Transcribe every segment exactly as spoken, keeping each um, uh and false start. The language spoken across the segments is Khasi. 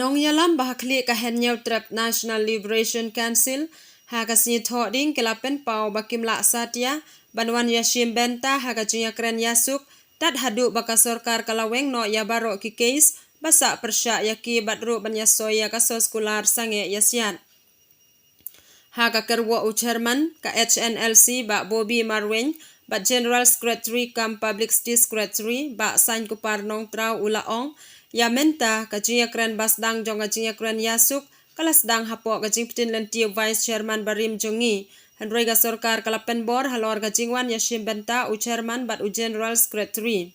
Nongïalam ba ha khlieh ka Hynñiewtrep National Liberation Council ha ka sngi Thohdieng ki la pynpaw ba kim lah satia ban wan ïashim bynta ha ka jingïakren ïasuk tad haduh ba ka sorkar ka la weng noh ïa baroh ki case ba sah pyrshah ïa ki bad ruh ban ïasoi ïa ka soskular sangeh ïasiat. Ha ka kyrwoh u chairman ka H N L C Bah Bobby Marwein bad General Secretary cum Publicity Secretary Bah Sainkupar Nongtraw u la ong, ïa mynta ka jingïakren ba sdang jong ka jingïakren ïasuk ka la sdang hapoh ka jingpyntip lynti u Vice Chairman barim jong ngi. Hynrei ka sorkar ka la pynbor halor ka jingwan ïashim bynta u chairman bad u General Secretary.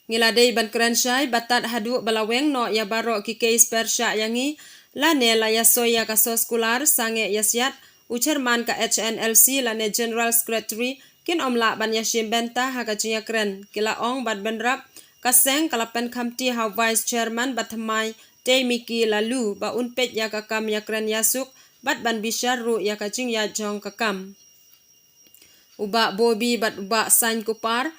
Ngi la dei ban kren shai ba tad haduh ba la weng noh ïa baroh ki case pyrshah ïa ngi lane la ïasoi ïa ka soskular sangeh ïasiat, u chairman ka H N L C lane General Secretary kin ym lah ban ïashim bynta ha ka jingïakren, ki la ong. Bad bynrap ka seng ka la pynkhamti ha u Vice Chairman Bah Thymmai Teimiki Laloo ba un peit ïa ka kam ïakren ïasuk bad ban bishar ruh ïa ka jingïaid jong ka kam. U Bah Bobby bad u Bah Sainkupar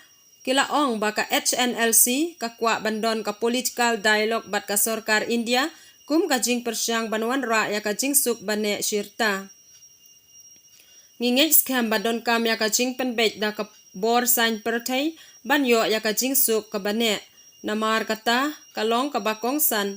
ki la ong ba ka H N L C ka kwah ban don ka political dialogue bad ka sorkar India kum ka jingpyrshang ban wanrah ïa ka jingsuk ba neh shirta. Ngi ngeit skhem ba donkam ïa ka jingpynbeit da ka bor saiñ pyrthei ban ïoh ïa ka jingsuk kaba neh. Namar kata ka long kaba kongsan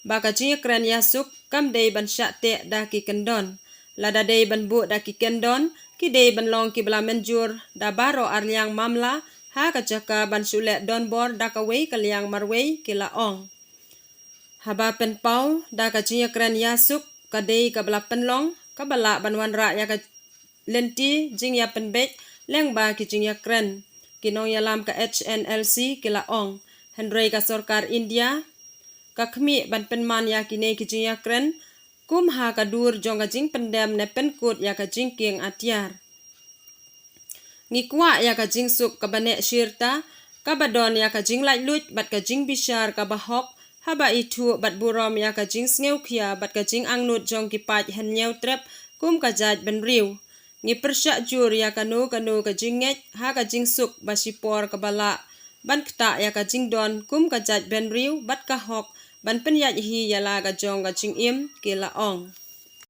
ba ka jingïakren ïasuk kam dei ban shah teh da ki kyndon. Lada dei ban buh da ki kyndon, ki dei ban long kiba la mynjur da baroh arliang mamla ha ka jaka ban shu leh donbor da kawei ka liang marwei, ki la ong. Haba pynpaw da ka jingïakren ïasuk ka dei kaba la pynlong kaba lah ban wanrah ïa ka lynti jingïapynbeit lyngba ki jingïakren, ki nongïalam ka H N L C ki la ong. Hynrei ka sorkar India ka khmih ban pynman ïa kine ki jingïakren kum ha ka dur jong ka jingpyndem ne pynkut ïa ka jingkieng atiar. Ngi kwah ïa ka jingsuk kaba neh shirta, kaba don ïa ka jinglaitluid bad ka jingbishar kaba hok, haba ithuh bad burom ïa ka jingsngewkhia bad ka jingangnud jong ki paid Hynñiewtrep kum ka jaitbynriew. Ngi pyrshah jur ïa kano kano ka jingngeit ha ka jingsuk ba shipor kaba lah ban ktah ïa ka jingdon kum ka jaitbynriew bad ka hok ban pynïaid hi ïa la ka jong ka jingim, ki la ong.